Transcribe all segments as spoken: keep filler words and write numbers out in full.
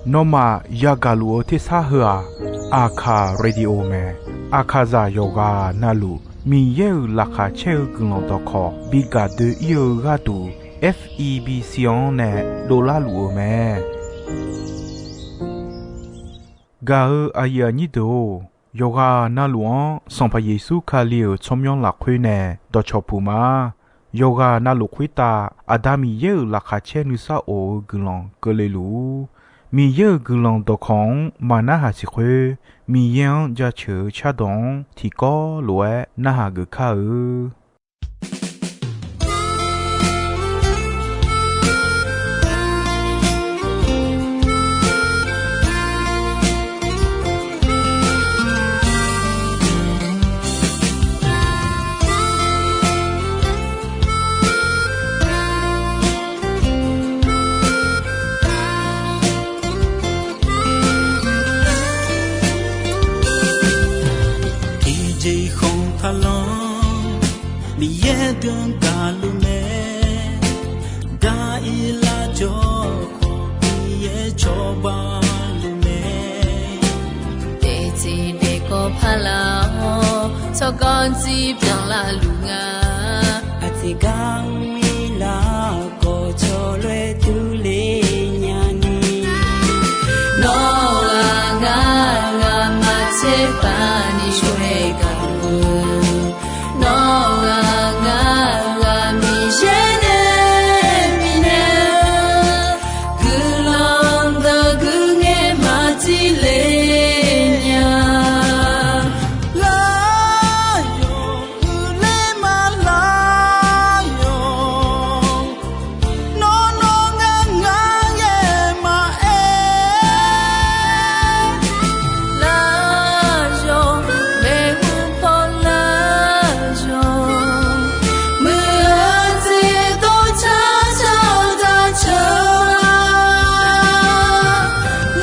Nawmaf yagaq luf-eu tersar heu-aq, Aqkaq Radio mae. Aqkaqzaq yawqghaq navluf Miqyaer-euq laqkhaq caer-eu guiqlanq dawqkawq bi gaq doe-ir-eu gharduq, F E B C-anr nae dovlar luf-eu mae. Gaq-eu aqyuif aqnyir deuq-or, yawqghaq navluf-anr Sanqpaq Yeqsur Kali-euq tsawrmyanr lafkhoer nae dawqcawq puq ma. Yawqghaq navluf khoertav Aqda Miqyaer-euq laqkhaq caer nuisar of-eu guiqlanq keuvle luf-ur. Miqyaer-euq guiqlanq dawqkawq-anr maqnarhaq siq khoer, Miqyaer-anr jaceuq-eu cardawq-anr tiqkawv lof-aer narhaq geuf kar-eu. Tiqjeq khanqtaq lanr Miqyaer deuq-anr gaqluf mae. Daq-ir lar jawr khawf Miqyaer cawba luf mae. Daefteq daefkawv paq laf-awr tsawrganr dzir byanlar luf nga. Aqteq gar-anr ir lar khawf cawloer durler nyani. Nawr-aq ngar, ngamaf tserpav ni shawr-aer gaq-eu. Nawr-aq ngar, ngamaf Miqyaer nae bifnaeq-eu guiqlanq deuq guiqngaer maqtile nya. Lar yawq uiqler ma lar yawq. Nawr nawr ngar ngar ngae maqaer. Lar yawq maeqhu paw lar yawq. Muiq-eu jeq dov car car-eu daq ceuq-a.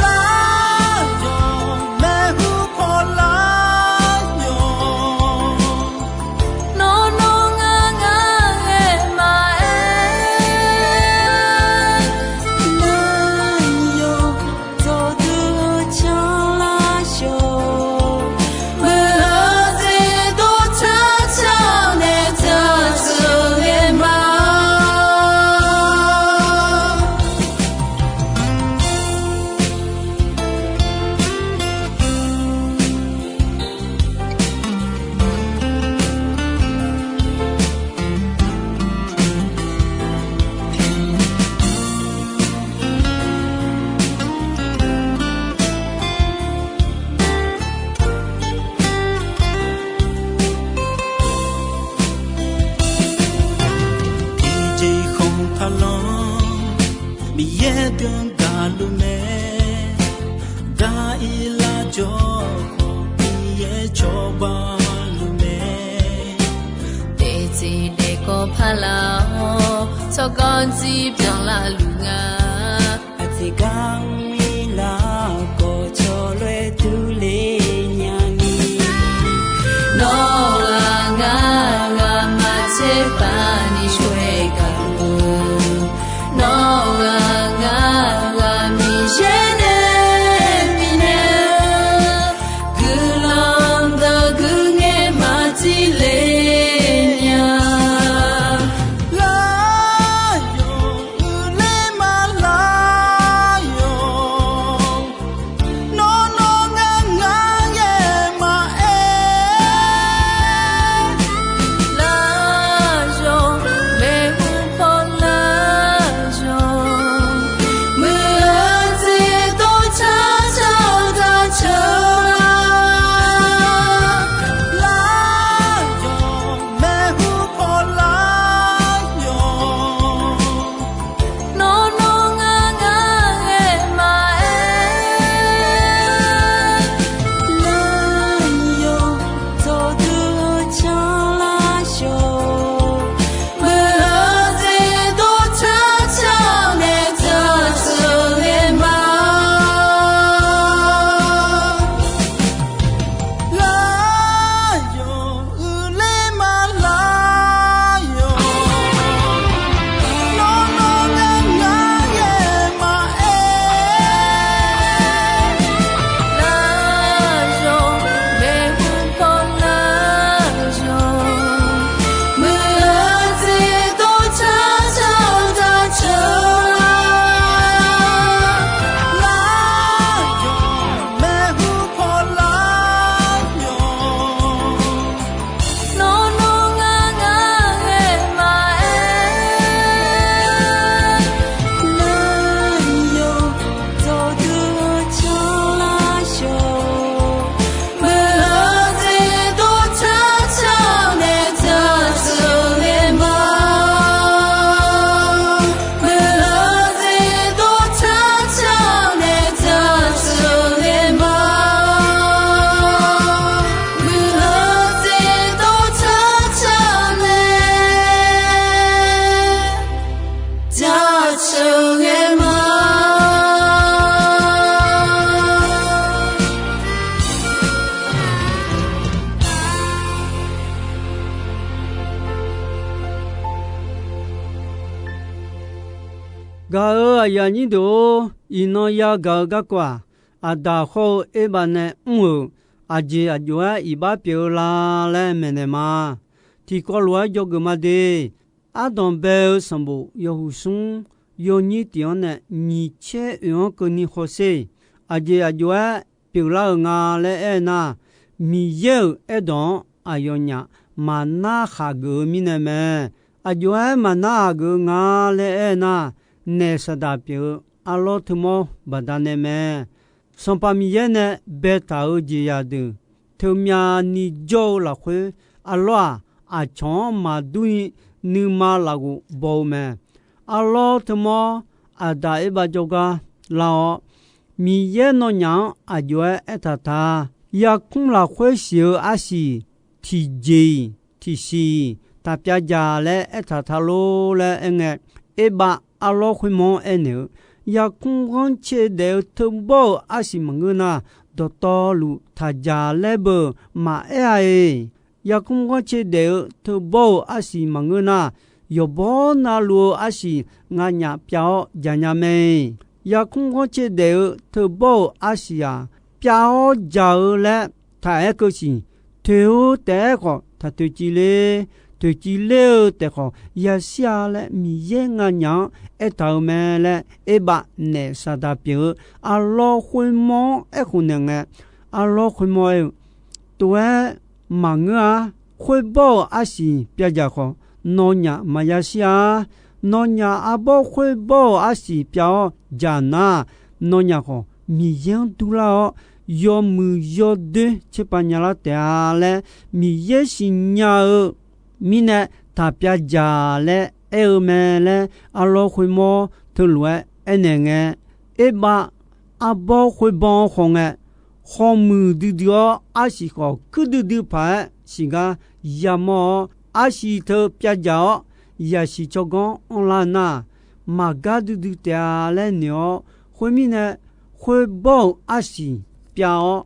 Lar yawq maeqhu paw lar yawq. Nawr nawr ngar ngar ngae maqaer. Lar yawq dawqdui-eu canlar yawq. Muiq-eu jeq dov car car nae daq ceuq ngae ma. Tiqjeq khanqtaq lanr Miqyaer deuq-anr gaqluf mae. Daq-ir lar jawr khawf Miqyaer cawba luf mae. Daefteq daefkawv paq laf-awr tsawrganr dzir byanlar luf nga. Aqteq gar-anr ir lar khawf cawloer durler nyani. Nawr-aq ngar, ngamaf tserpav ni shawr-aer gaq-eu. Nawr-aq ngar, ngamaf Miqyaer nae bifnaeq-eu guiqlanq deuq guiqngaer maqtile nya. Lar yawq uiqler ma lar yawq. ghae ma. Gaq-euq aqyuif aqnyir deuq-or, iqnan yagaq-eu garkawv-aq, Aqdaq hawr-eu Erbav nae mr-euq aqjeq aqjox-aer iqbax pyeuf-eu la laer maeqnaeq ma. Tiqkawv lof-aer dzawgeuf ma de. Ardanq bae-eu sanqbof yawhuiq smr yawnyir tiq-anr nae nyiq caer oeq-anr keuvni hawsher. Aqjeq aqjox-aer pyeuflar-euq nga laer aer nar, Miqyaer-euq aerdawq-anr aqyawfnyaf maqnar haq geuf-eu mirnae mae. Aqjox-aer maqnar haq geuf-eu nga laer aer nar, naef Saqdaq pyeuf-eu arlawr teumawr baqdanae mae. Sanqpaq Miqyaer nae baetaq-euq jeqzaq deuq teumyavni jawr-eu lafkhoer, arlawr-aq, aqcawq-anr maqdur ni nuima lafghof baw-eu mae. Arlawr teumawr Aqdaq Erbav jawrgar lar-awr, Miqyaer nawnyaf-anr aqjox-aer aertaq ta. Yarkmr lafkhoer siq-eu arsiq tiqjeq-iq tiqsiq-iq taq pyavdzaq laer aertaq ta lor laer aerngae, Erbav arlawr khoermawr-anr aernaeq-eu, yarkmr ghanrcae daef-eu teubawr-euq arsiq maqngeur nar, dawqtawvluf taq dzaq laer beu maqaer-a-eq. Yarkmr ghanrcae daef-eu teubawr-euq arsiq maqngeur nar, yawqbawr navluf-eu arsiq nganyaf pyav-awr dzaqnya mae. Yarkmr ghanrcae daef-eu teubawr-euq arsiq-aq, pyav-awr dzaq-eu laer taq aer keuv siq. Toeq-eu taef-aer khawf taq toeqciv ler, toeqciv ler-eu taef khawf yashir-a laer Miqyaer nganyaf-anr aertaq-euq mae laer, Erbav naef Saqdaq pyeuf-eu arlawr khoermawr-anr aerkhof naeq ngae, arlawr khoermawr aer-eu, Tov-aer maqngeur-a. Khoerbawr-euq arsiq pyavdzaq khawf, nawnyaf maqyashir-a. Nawnyaf arbawr khoerbawr-euq arsiq pyav-awr dzaq nar, nawnyaf khawf Miqyaer-anr durlar-awr, yawmuiq yawdoer tserpav nyalar taef-a laer Miqyaer siqnya-eu mirnae taq pyavdzaq laer aer-eu mae laer, arlawr khoermawr teulof-aer aernaeq ngae, Erbav arbawr khoerbawr-anr khawf ngae, khawmuiq duidui-awr arsiq khawf kuir duidui paq-aer siqgar yamawr-awr, arsiq teu pyavdzaq-awr yasiq tsawrganr anrlar nar, maqgar duidui taef-a laer noeq-awr, khoermirnae, khoerbawr-euq arsiq pyav-awr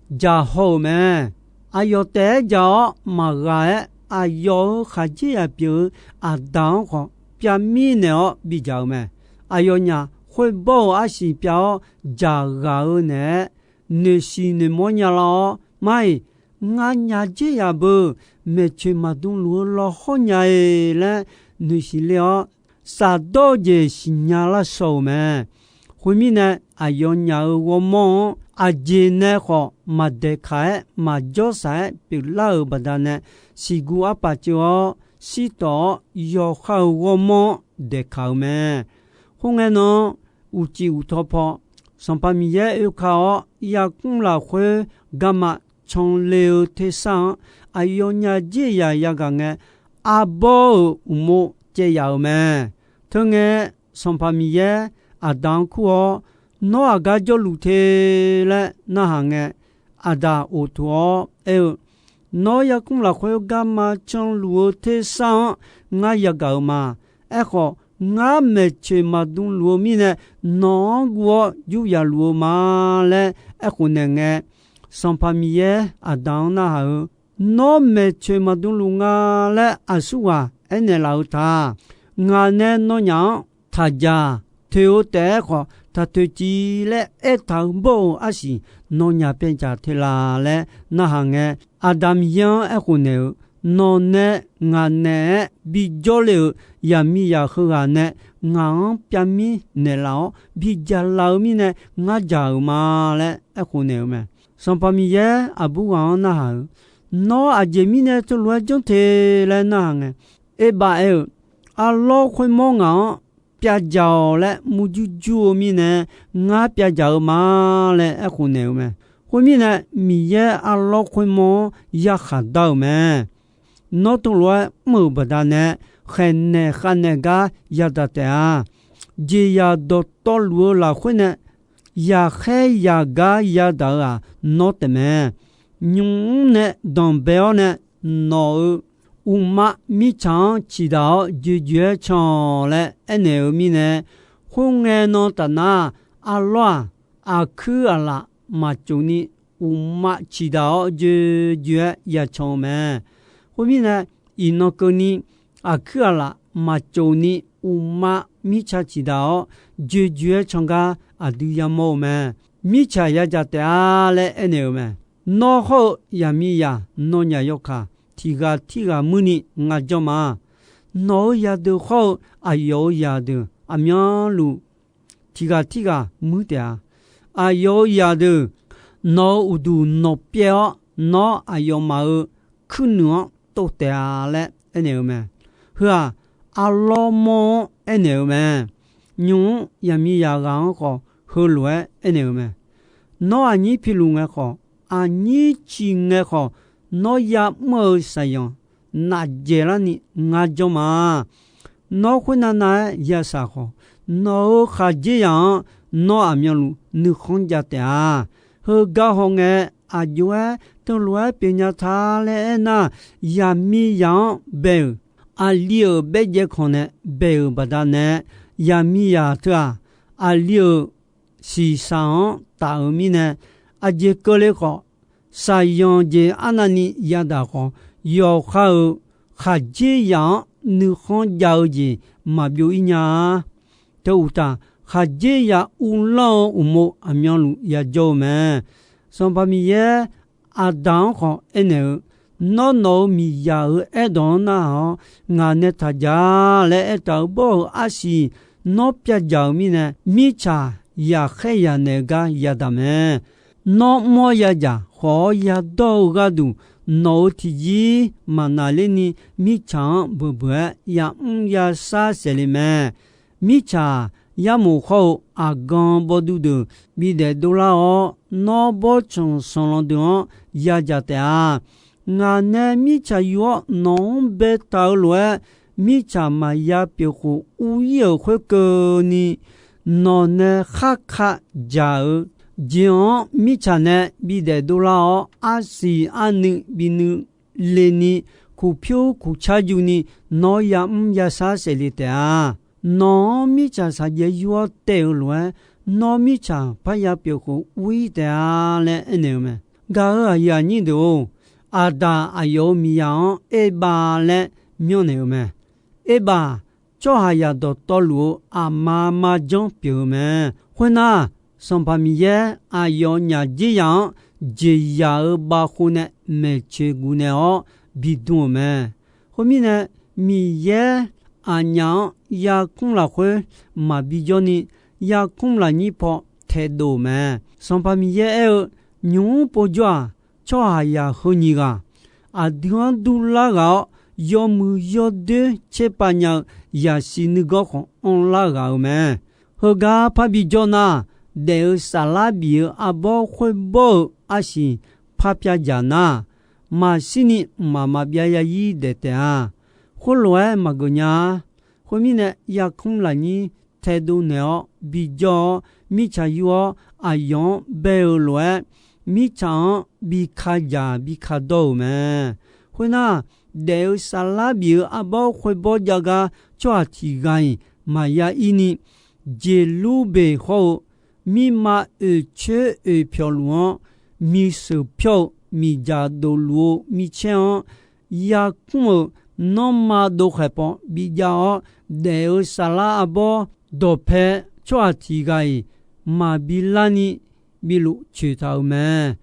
dzaqhaw-euq mae. Aqyawf taef-aer dzaq-awr maqghaq-aer, aqyawf-euq khaqdzerzaq pyeuf-eu Aqdaq-anr khawf pyavmir naeq-awr bidzaq-euq mae. Aqyawfnyaf khoerbawr-euq arsiq pyav-awr dzaqghaq-eu naeq-aer, noeqshiq noeqmawr nyalar-awr, Mar-iq, ngar nya dzer yaq beu, maeqtsoeq maqdmluf-eu lawhawr nya-e laer noeqshiq ler-awr, shafdawr-eu jeq siqnya lar shaw-euq mae. Khoermirnae, aqyawfnyaf-euq ghawrmawr-anr aqjeq nae khawf maqdaeqkaq-aer maqjawrsaq-aer pyeuflar-euq baqdanae, siqguv arpaf ceuv-awr shirtawf-awr, yawqha-euq ghawrmawr-anr daeqkaq-euq mae. Khoerngae nan, uqcif uqtaw paw Sanqpaq Miqyaer oeka-awr, yarkmr lafkhoer garma canle-eu tersar-anr aqyawfnyaf dzer yaq yagaq ngae, arbawr-euq uqmov caev yaf-euq mae. Teungae, Sanqpaq Miqyaer Aqdaq-anr kur-awr, Nawr aqgar jawrluf te laer narhaq ngae, Aqdaq oqtof-awr aer-eu, Nawr yarkmr lafkhoer garma canluf-eu tersar-anr ngar yagaq-euq ma. Aerkhawf, ngar maeqtsoeq maqdm luf-eu mirnae, nawq-anr guv-awr yur yaf luf-eu ma laer aerkhof naeq ngae, Sanqpaq Miqyaer Aqdaq-anr narhaq-eu, Nawr maeqtsoeq maqdm luf nga laer aqsurghaq aernaeq laf-eu ta. Ngaq nae nawnyaf-anr taqdzaq, toeq-eu taef-aer khawf taq toeqciv laer aertaq-eu bawr-euq arsiq nawnyaf pyaeqdzaq te la laer narhaq ngae, Aqdaq Miqyaer-anr aerkhof naeq-eu, Nawq nae ngaq naeq-aer bijawr le-euq yaqmiqzaq heughaq nae ngaq-anr pyavmir naeqlaf-awr bidzaq laf-eu mirnae ngar dzaq-euq ma laer aerkhof naeq-eu mae. Sanqpaq Miqyaer aqbur ghaq-anr narhaq-eu, Nawr aqjeq mirnae teulof-aer janr te laer narhaq ngae, Erbav aer-eu, Arlawr khoermawr ngaq-anr pyavdzaq-awq laer murjur jur-eu mirnae ngar pyavdzaq-eu ma laer aerkhof naeq-eu mae. Khoermirnae, Miqyaer arlawr khoermawr-anr yarkhaq dar-euq mae. Nawr teulof-aer mr-euq baqdanae khaeqnaeq khavnaeq gar yadaq taef-a. Jeqzaq dawqtawvluf-eu lafkhoer nae yaqkhaer yaqgar yadaq-eu-aq, nawr taefmae. Nymq mr nae danqbae-awr nae, nawq-euq uqmav mirtsaq-anr ciqdaq-awr joejoe-aer can-awq laer aernaeq-eu mirnae, Khoerngae nan tafnar, arlawr-aq, aqkuir aqlaf maqcof ni uqmav ciqdaq-awr joejoe-aer yacan-eu mae. Khoermirnae, iqnan keuvni aqkuir aqlaf maqcof ni uqmav mirtsa ciqdaq-awr joejoe-aer can gar aqdui yamawr-eu mae. Mirtsaq yadzaq taef-a laer aernaeq-eu mae. Nawr hawr-eu zaqmiqzaq nawnyaf yawkaq tiq ghaq tirghaq muir ni ngar janr ma. Nawq-euq zaqdeuq hawr-eu aqyawf-euq zaqdeuq aqmyanluf tiq ghaq tirghaq muir taef-a. Aqyawf-euq zaqdeuq nawq-euq uqduq nawqpyaev-awr, nawr aqyawfmaf-euq kuirnuiq-anr tov taef-a laer aernaeq-eu mae. Heu-aq, arlawr mawr-anr aernaeq-eu mae. Nymq-mr zaqmiqzaq ghaq-anr khawf heulof-aer aernaeq-eu mae. Nawr aqnyir piluf ngae khawf, aqnyir ciq ngae khawf, nawr yamr-eu saqyanq nafdzaeq larni ngar janr ma. Nawr khoernav nav-aer yashaq khawf, nawq-euq khaqdzerzaq-anr nawr aqmyanluf nuikhanr jav taef-a. Heugar hawngae, aqjox-aer teulof-aer pyeufnya ta laer aernar, zaqmiqzaq-anr bae-euq, aqli-euq baerjaev kanq nae bae-euq baqdanae, zaqmiqzaq teu-aq, aqli-euq shiqshaq-anr taf-euq mirnae, aqjeq keuvle khawf, saqyanq jeq arnavni yadaq khawf, yawqha-euq khaqdzerzaq-anr nuikhanr jav-eu jeq maqbyov ir nya-a. Teu uqtaf, khaqdzerzaq uvlanr-eu uqmov aqmyanluf yajawr-eu mae. Sanqpaq Miqyaer Aqdaq-anr khawf aernaeq-eu, Nawr nawq-euq miqzaq-euq aerdawq-anr narhaq-awr, ngaq nae taq ja laer aertaq-euq bawr-euq arsiq nawr pyavdzaq-euq mirnae, mirtsaq yaqkhaer yanaeq-eu gar yadaq mae. Nawr mr-awr yadzaq khawf-awr yadawr-eu gharduq, nawq-euq tiqjir maqnaqlerni mirtsaq-anr beuq beuq-aer yamr yashar saeqle mae. Mirtsaq yarmof khawr-eu aqgan bawduv deuq bidaef dovlar-awr, nawr bawrtsanq sanqlanq deuq-anr yadzaq taef-a. Ngaq nae mirtsaq yur-awr nawq-anr baetaq-eu lof-aer, mirtsaq maqya pyeuf khof ur ir-euq khoerkeuvni, nawq nae kharka dzaq-eu jeq-anr mirtsaq nae bidaef dovlar-awr, arsiq arnuiv binuiv leni, kuqpyur kuqcar juni nawr yamr yashar saeqle taef-a. Nawq-anr mirtsaq shaqjaev yur-awr taev-eu lof-aer, nawr mirtsaq parya pyeuf khof ur ir taef-a laer aernaeq-eu mae. Gaq-euq aqyuif aqnyir deuq-or, Aqdaq aqyawf-euq miqzaq-anr Erbav laer myanrnaeq-eu mae. Erbav, tsawrhaqzaq dawqtawvluf-eu aqma marjanr pyeuf-eu mae. Khoernar, Sanqpaq Miqyaer aqyawfnyaf jeryaq-anr jeqzaq-euq bavkhov nae maeqtsoeq guv naeq-awr bidm-euq mae. Khoermirnae, Miqyaer aqnyaf-anr yarkmr lafkhoer maqbi jawrni, yarkmr lafnyir paw taedov-euq mae. Sanqpaq Miqyaer aer-eu, Nymq-mr povjawr-aq, tsawrhaqzaq heu nyiq ghaq aqdui-anr durlar ghaq-awr, yawmuiq yawdoer tserpav nya-eu zaqsiq nuigawr khawf anrlar ghaq-euq mae. Heugar parbi jawr nar, daef-eu saflar bif-eu arbawr khoerbawr-eu arsiq parpyav dzaq nar, maqshirni mqmaq maqbyav yazir daef taef-a. Khoerlof-aer maqgeuf nya-a. Khoermirnae, yarkmr lafnyir taedov naeq-awr bijawr-awr, mirtsaq yur-awr aqyawf-anr bae-eu lof-aer, mirtsaq-anr bi kadzaq bi kadawr-euq mae. Khoernar, daef-eu saflar bif-eu arbawr khoerbawr jav gar tsawrhaq tiq ghaq-iq maqya ir ni, Jeqlurbeq hawr-eu mirma oeqcoer oeqpyawq luf-anr, miqseuq pyawr-eu miqdzaq dofluf-eu micaer-anr yarkmr-euq nanrma dovkhaeq paw bijav-awr, daef-eu saflar arbawr dawqpae tsawrhaq tiq ghaq-iq maqbi larni biluf coeqtaq-euq mae.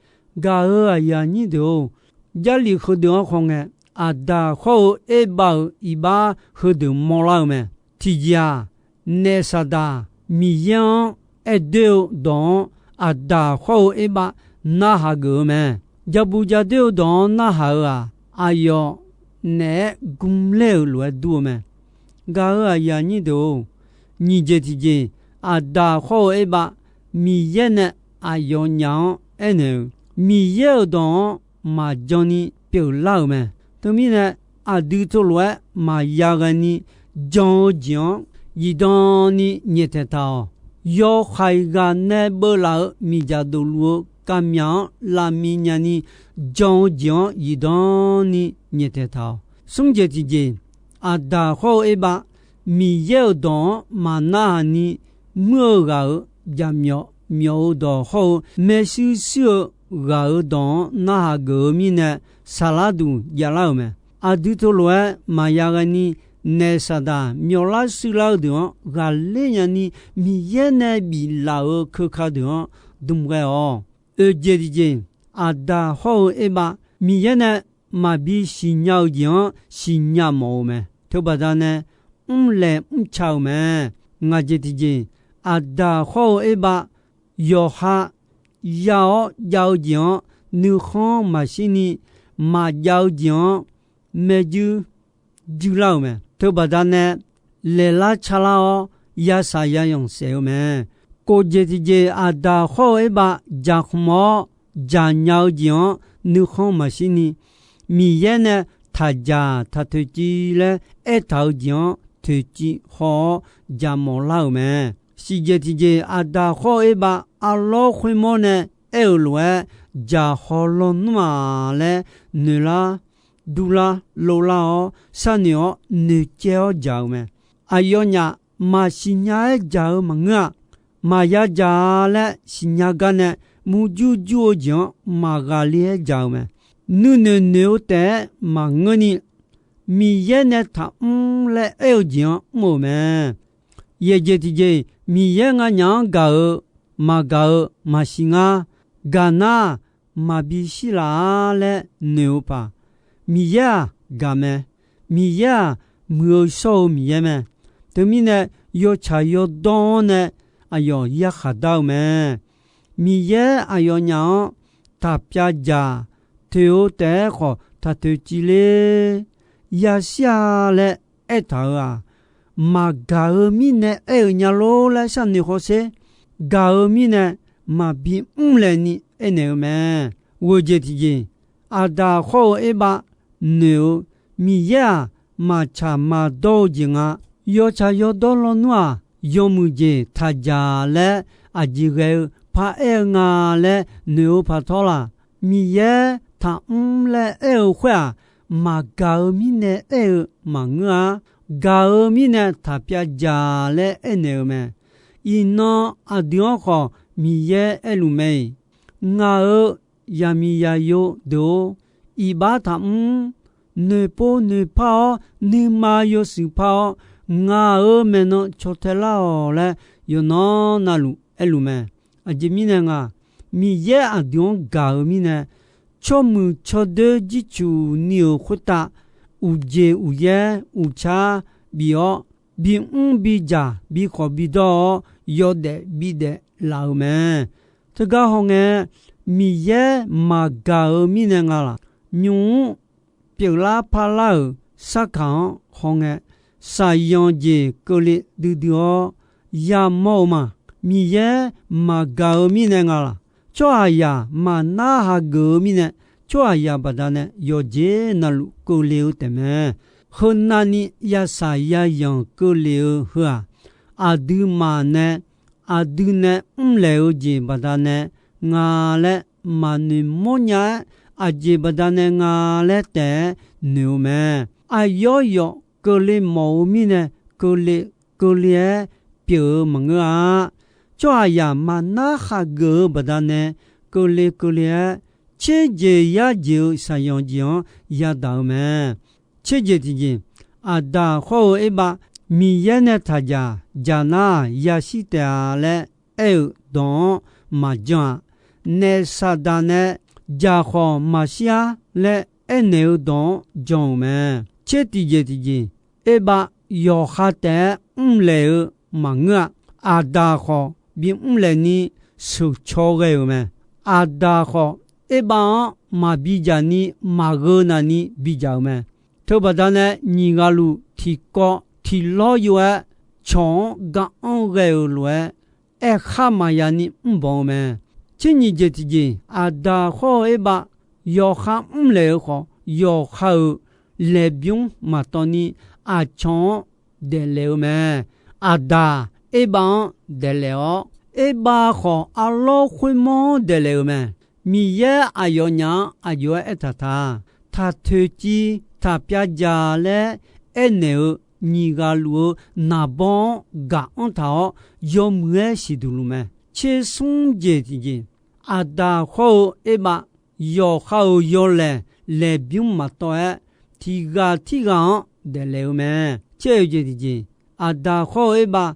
Gaq-euq aqyuif aqnyir deuq-or, Jarlif heudeuq-anr khawf ngae, Aqdaq hawr-eu Erbav-euq iqbax heudeuq mawrlar-eu mae. Tiqjeq-aq, naef Saqdaq Miqyaer-anr aerdoer-eu dawq-anr Aqdaq hawr-eu Erbav narhaq geuf-eu mae. Jabu jadoer-eu dawq-anr narhaq-euq-aq, aqyawf naeq-aer gmler-euq lof-aer dur-eu mae. Gaq-euq aqyuif aqnyir deuq-or, nyiq jeq tiq jeq, Aqdaq hawr-eu Erbav Miqyaer nae aqyawfnyaf-anr aernaeq-euq, Miqyaer-euq dawq-anr maqjan ni pyeuflar-euq mae. Teumirnae, aqdui teulof-aer maqya ghae ni jan-eu jeq-anr zifdan ni nyaeftaeq taq-awq. Yawhaiq ghaq nae beuvlaf-eu miqdzaq dofluf-eu kavmyaq-anr lavmi nyani jan-eu jeq-anr zifdan ni nyaeftaeq taq-awq. Smr jeq tiq jeq, Aqdaq hawr-eu Erbav Miqyaer-euq dawq-anr maqnarhaq ni muir-eu ghaq-euq jaqmyawf, myawf-eu dawq hawr-eu maershuir shuir-eu ghaq-euq dawq-anr narhaq geuf-eu mirnae, saqlar duq javlar-euq mae. Aqdui teulof-aer maqya ghae ni, naef saqdaq myawflar shuirlar-eu deuq-anr ghaqler nyani, Miqyaer nae biflaf-euq keuka deuq-anr dm ghae-awq. Oeq jeq tiq jeq, Aqdaq hawr-eu Erbav, Miqyaer nae maqbi siqnya-eu jeq-anr siqnya mawf-eu mae. Teubaqda nae mrlaeq mrca-eu mae. Ngaq jeq tiq jeq, Aqdaq hawr-eu Erbav, yawqha ya-awr jav-eu jeq-anr nuikhanr maqshir ni, maqjav-eu jeq-anr maerjuir juirlar-euq mae. Teubaqda nae laeqlar calar-awr, yasaq yayanq saef-eu mae. Kof jeq tiq jeq, Aqdaq hawr-eu Erbav jaqkhmq-awr jaqnya-eu jeq-anr nuikhanr maqshir ni, Miqyaer nae taqjaq taq toeqciv laer aertaq-eu jeq-anr toeqciv haw-awr jaqmawf lar-euq mae. Shif jeq tiq jeq, Aqdaq hawr-eu Erbav arlawr khoermawr nae aer-euq lof-aer, jaqhaw lawnmr-aq laer noeqlar durlar lovlar-awr sharnoeq-awr noeqcaev-awr jaq-euq mae. Aqyawfnyaf maqsiq nya-aer jaq-eu maqngeur-a. Maqya jaq-a laer siqnya gar nae, murjur jur-eu jeq-anr maqghaqle-aer jaq-euq mae. Nuinoeq noeq-eu taef-aer maqngeurni, Miqyaer nae taqmr laer aer-eu jeq-anr mr-euq mae. Yaeq jeq tiq jeq, Miqyaer nganyaf-anr gaq-eu maqgaq-eu maqsiq ngar. Gaq nar, maqbi shirlaf-a laer noeq-eu paq, Miqyaer-aq gaq mae. Miqyaer-aq muiq-eu shawr-eu Miqyaer mae. Teumirnae, yawtsaq yawdawr-anr nae aqyawf yarkhaq dar-eu mae. Miqyaer aqyawfnyaf-anr taqpyav jaq, toeq-eu taef-aer khawf taq toeqciv ler, yashir-a laer aertaq-euq-aq, maqgaq-eu mirnae aer-eu nya lor laer sharnoeq hawsher. Gaq-eu mirnae maqbi mrlaeq ni aernaeq-eu mae. Ghoeq jeq tiq jeq, Aqdaq hawr-eu Erbav noeq-eu, Miqyaer-aq maqtsaq maqdawr-eu jeq nga. Yawtsaq yawdawr lawnmr-aq, yawmuiq jeq taq jaq laer aqjeq ghae-eu paraer-eu nga laer noeq-eu paqtawrlaq, Miqyaer taqmr laer aer-eu khoer-aq, maqgaq-eu mirnae aer-eu maqngeur-a. Gaq-eu mirnae taqpyav jaq laer aernaeq-eu mae. Iqnan aqdui-anr khawf Miqyaer aerluf mae-iq, ngaq-euq yaqmiq yaqyo deuq-or, iqbax taqmr, noeqpov noeqpar-awr, nuima yawshuif par-awr, ngaq-euq maeqnan caw tae lar-awq laer yawqnan navluf aerluf mae. Aqjeq mirnae nga, Miqyaer aqdui-anr gaq-eu mirnae, tsawrmuiq tsawrdoer jircuq ni-euq khoertav, uqjeq uqyaer uqcar bif-awr, bimr bijaq bikhawf bidawr-awr, yawdaef bidaef laf-euq mae. Teugar hawngae, Miqyaer maqgaq-eu mirnae nga laq. Nymq-mr pyeuflar parlar-euq sarkaq-anr hawngae, shaqyanq jeq keuvle duidui-awr yamawr-eu ma. Miqyaer maqgaq-eu mirnae nga laq. Tsawrhaqzaq maqnar hageuf-eu mirnae, tsawrhaqzaq baqdanae yawqjeq navluf keuvle-eu taef mae. Heunavni yasaq yayanq keuvle-eu heu-aq, aqduimaf nae aqdui nae mrlaeq-eu jeq baqdanae nga laer maqnoeq mawrnya-aer, aqjeq baqdanae nga laer taef-aer noeq-eu mae. Aqyawf yawf keuvle mawf-eu mirnae, keuvle keuvle-aer pyeuf-eu maqngeur-a. Tsawrhaqzaq maqnar hageuf-eu baqdanae, keuvle keuvle-aer tserjeq yarjeq-eu shaqyanq jeq-anr yadaq-eu mae. Tserjeq tiqjeq, Aqdaq hawr-eu Erbav, Miqyaer nae taqjaq jaq nar-aq, yashir taef-a laer aer-euq dawq-anr maqjan-aq, naef Saqdaq nae jaq khawf maqshir-ar laer aernaeq-eu dawq-anr jan-euq mae. Tser tiqjeq tiqjeq, Erbav yawqha taef-aer mrlaeq-eu maqngeur-a. Aqdaq khawf bimr laeq ni sheuqcaw ghae-euq mae. Aqdaq khawf Erbav-anr maqbi jaq ni maqgheu naq ni bi jaq-euq mae. Teubaqda nae nyiq ghaq luf tiqkawv tiqlawr yov-aer cawq-anr ga-anr ghae-euq lof-aer, aerkhar maqya ni mrbanq-eu mae. Tser nyiq jeq tiqjeq, Aqdaq hawr-eu Erbav yawqha mrlaeq-eu khawf, yawqha-euq laeqbymr maqtawv ni aqcawq-anr daeqlaef-eu mae. Aqdaq Erbav-anr daeqlaef-awr, Erbav khawf arlawr khoermawr-anr daeqlaef-euq mae. Miqyaer aqyawfnyaf-anr aqjox-aer aertaq ta, taq toeqciv taq pyavjaq laer aernaeq-eu nyiq ghaq luf-eu naqbawr-anr gaq-anr taq-awr, yawmuiq-aer siqduq luf mae. Tser smr jeq tiqjeq, Aqdaq hawr-eu Erbav, yawqha-euq yawlaeq laeqbymr maqtawv-aer, tiq ghaq tirghaq-anr daeflaeq-eu mae. Tser oeq jeq tiqjeq, Aqdaq hawr-eu Erbav,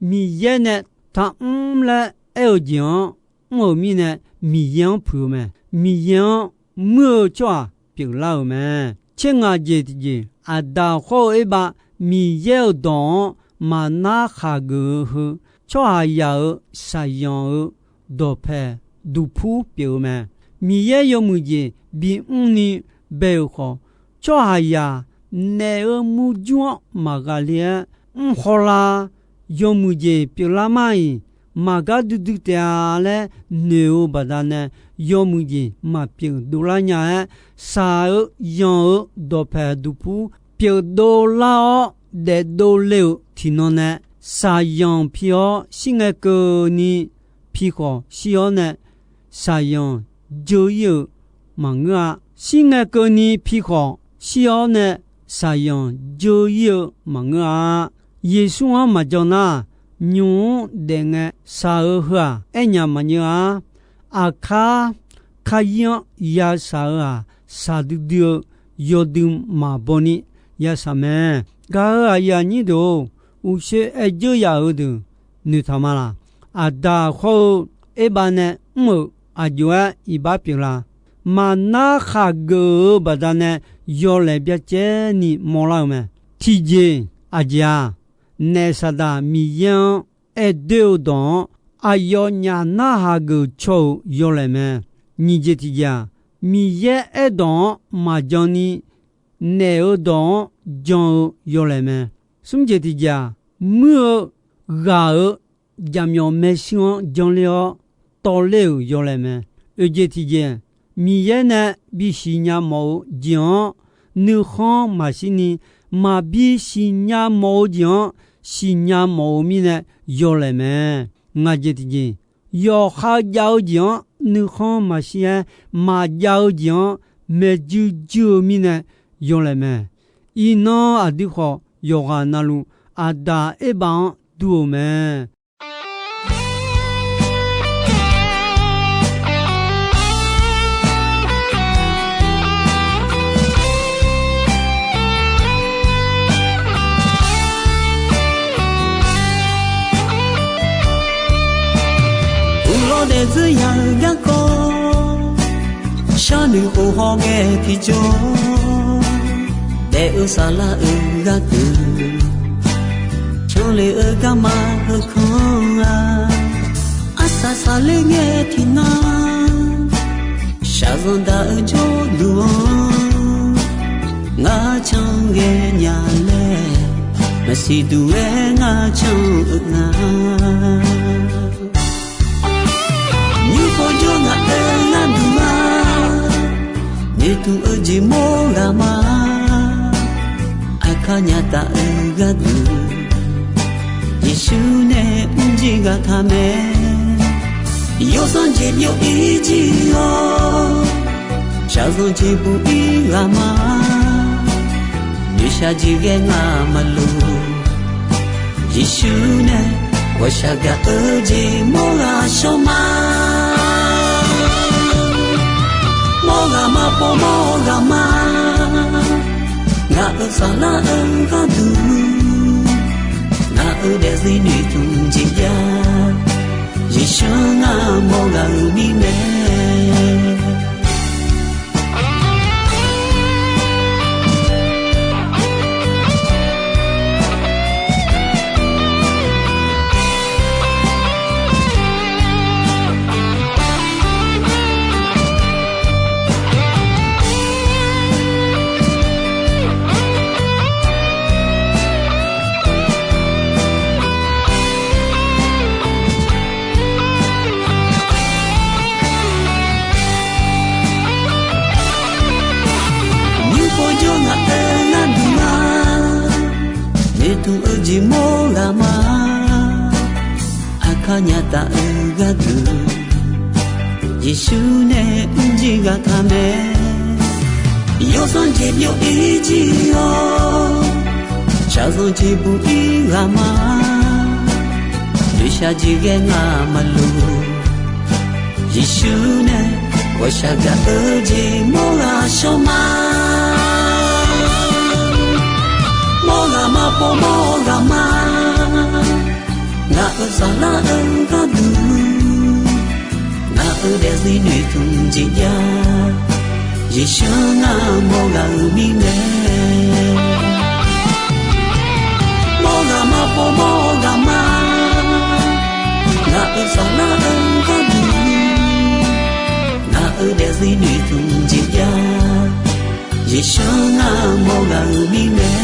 Miqyaer nae taqmr laer aer-eu jeq-anr mr-euq mirnae, Miqyaer-anr puiq-eu mae. Miqyaer-anr muir-eu tsawrhaq pyeuflar-euq mae. Tser ngaq jeq tiqjeq, Aqdaq hawr-eu Erbav, Miqyaer-euq dawq-anr maqnar khaqgeuf-eu heu, tsawrhaqzaq-euq shaqzanq-eu dawqpaeq duqpur pyeuf-eu mae. Miqyaer yawmuiq jeq bimr ni bae-euq khawf, tsawrhaqzaq naef-eu murjur-anr maqghaqle-aer mr hawlar. Yawmuiq jeq pyeuflar mar-iq, maqgar duidui taef-a laer noeq-eu baqdanae, yawmuiq jeq maqpyeuf dovlar nya-aer, shaq-eu zanq-eu dawqpaeq duqpur pyeuf dovlar-awr daefdov le-euq tiqnan nae, shaqzanq pi-awr shir ngae keuvni pi khawf shir-awr nae, shaqzanq dzeur-ir-euq maqngeur-a. Shir ngae keuvni pi khawf shir-awr nae, shaqzanq dzeur-ir-eu maqngeur-a. Yeqsur-anr maqjan nar, nymq-mr daef ngae shaq-eu heu-aq, aernya maqnyeur-a. Aqkar karyir-anr yashaq-eu-aq, shaqdui dui-eu yawdui maqbaw ni yashaq mae. Gaq-euq aqyuif aqnyir deuq-or, uqshoe aer dzeur yaf-eu deuq noeqtaq ma laq? Aqdaq hawr-eu Erbav nae mr-euq aqjox-aer iqbax pyeuflar? Maqnar khaqgeuf-eu baqdanae yawlaeq byacaevni mawrlar-eu mae. Tiqjeq aqjeq-aq, naef Saqdaq Miqyaer-anr aer doer-eu dawq-anr aqyawfnyaf narhaq geuf caw-euq yawlaeq mae. Nyiq jeq tiqjeq-aq, Miqyaer aerdawq-anr maqjan ni naef-eu dawq-anr jan-eu yawlaeq mae. Smr jeq tiqjeq-aq, muir-eu ghaq-euq jaqmyawf maershuir-anr janler-awr tawvler-euq yawlaeq mae. Oeq jeq tiqjeq, Miqyaer nae bisiqnya mawf-eu jeq-anr nuikhanr maqshir ni, maqbi siqnya mawf-eu jeq-anr siqnya mawf-eu mirnae yawlaeq mae. Ngaq jeq tiqjeq, yawqha jav-eu jeq-anr nuikhanr maqshir-aer, maqjav-eu jeq-anr maeqjuir juir-eu mirnae yawlaeq mae. Iqnan aqdui khawf yawqghaq navluf Aqdaq Erbav-anr dur-eu mae. Uqlawr daefzir ya-eu garkawv, sharnoeq khof hawghae tiqjawr, daef-eu saflar-euq gharduq, canle-eu garma heukanr-a. Arsaq saqler ngae tiqnan, shaqzanq daq-eu jawrduq-anr, ngar can ghaenya laer, maqsiq duq-aer ngar can-eu nga. Nymr pov jawr ngaq-euq gharduq-a, noeqtmq-eu jeq mawr ghaq ma. Aqkar nya taf-eu gharduq, Yeqsur nae mrjir ghaq taq mae. Yawsanr jeq byov-ir jir-awr, shaqzanq jeq buq-ir ghaq ma. Noeqshaq jeq ghae ngamaf luf, Yeqsur nae ghawqshaq gaq-eu jeq mawr ghaq shawr ma. Mawr ghaq ma, pov mawr ghaq ma. Ngaq-euq saflar-eu gharduq, ngaq-euq daefzir noeqtmq jeq jav, Yeqsur ngar mawr ghaq-euq mirnae. Nymr pov jawr ngaq-euq gharduq-a, noeqtmq-eu jeq mawr ghaq ma. Aqkar nya taf-eu gharduq, Yeqsur nae mrjir ghaq taq mae. Yawsanr jeq byov-ir jir-awr, Shaqzanq jeqbuq ir ghaq ma. Noeqshaq jeq ghae ngamaf luf. Yeqsur nae ghawqshaq gaq-eu jeq mawr ghaq shawr ma. Mawr ghaq ma pov mawr ghaq ma. Ngaq-euq saflar-eu gharduq, ngaq-euq daefzir noeqtmq jeq jav. Yeqsur ngar mawr ghaq-euq mirnae, mawr ghaq ma pov mawr ghaq ma. Ngaq-euq saflar-eu gharduq, ngaq-euq daefzir noeqtmq jeq jav. Yeqsur ngar mawr ghaq-euq mirnae.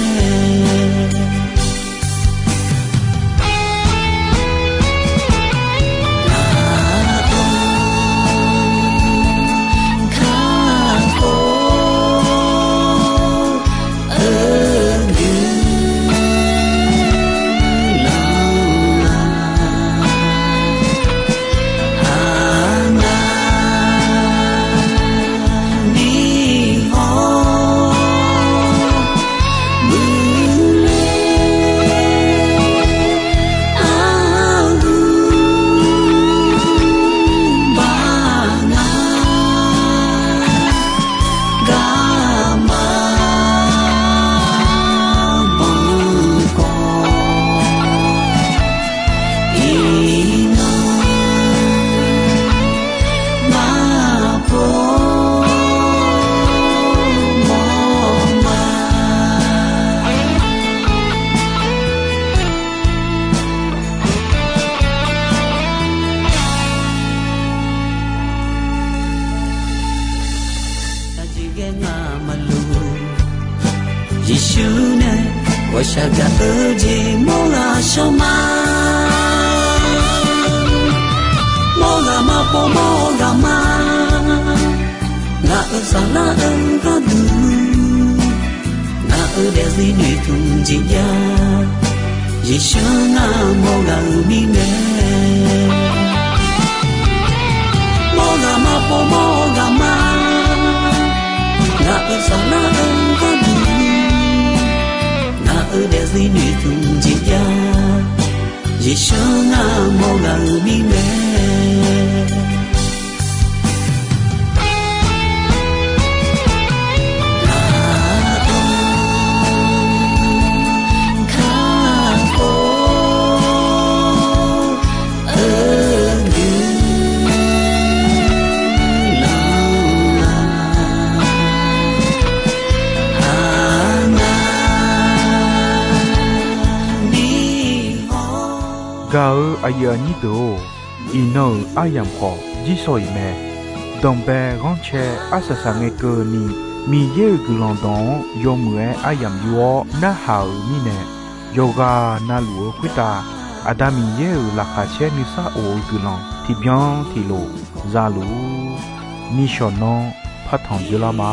Yeqsur nae ghawqshaq gaq-eu jeq mawr ghaq shawr ma. Mawr ghaq ma pov mawr ghaq ma. Ngaq-euq saflar-eu gharduq, ngaq-euq daefzir noeqtmq jeq jav. Yeqsur ngar mawr ghaq-euq mirnae, mawr ghaq ma pov mawr ghaq ma. Ngaq-euq saflar-eu gharduq, ngaq-euq daefzir noeqtmq jeq jav. Yeqsur ngar mawr ghaq-euq mirnae. Gaq-eu aqyuif aqnyir deuq-or, iqnan-euq aryamq khawf jirsawq iq mae. Danqbae ghanrcae arsaq saq ngae keuvni, Miqyaer-euq guiqlanq dawq-anr yawmuiq-aer aryamq yur-awr narhaq-euq mirnae, yawqghaq na luf-eu khoertav Aqda Miqyaer-euq laqkhaq caer nuisar of-eu guiqlanq tiqbyan tiqlof za luf-ur. Nishawq nanr partanq dzeurlar ma.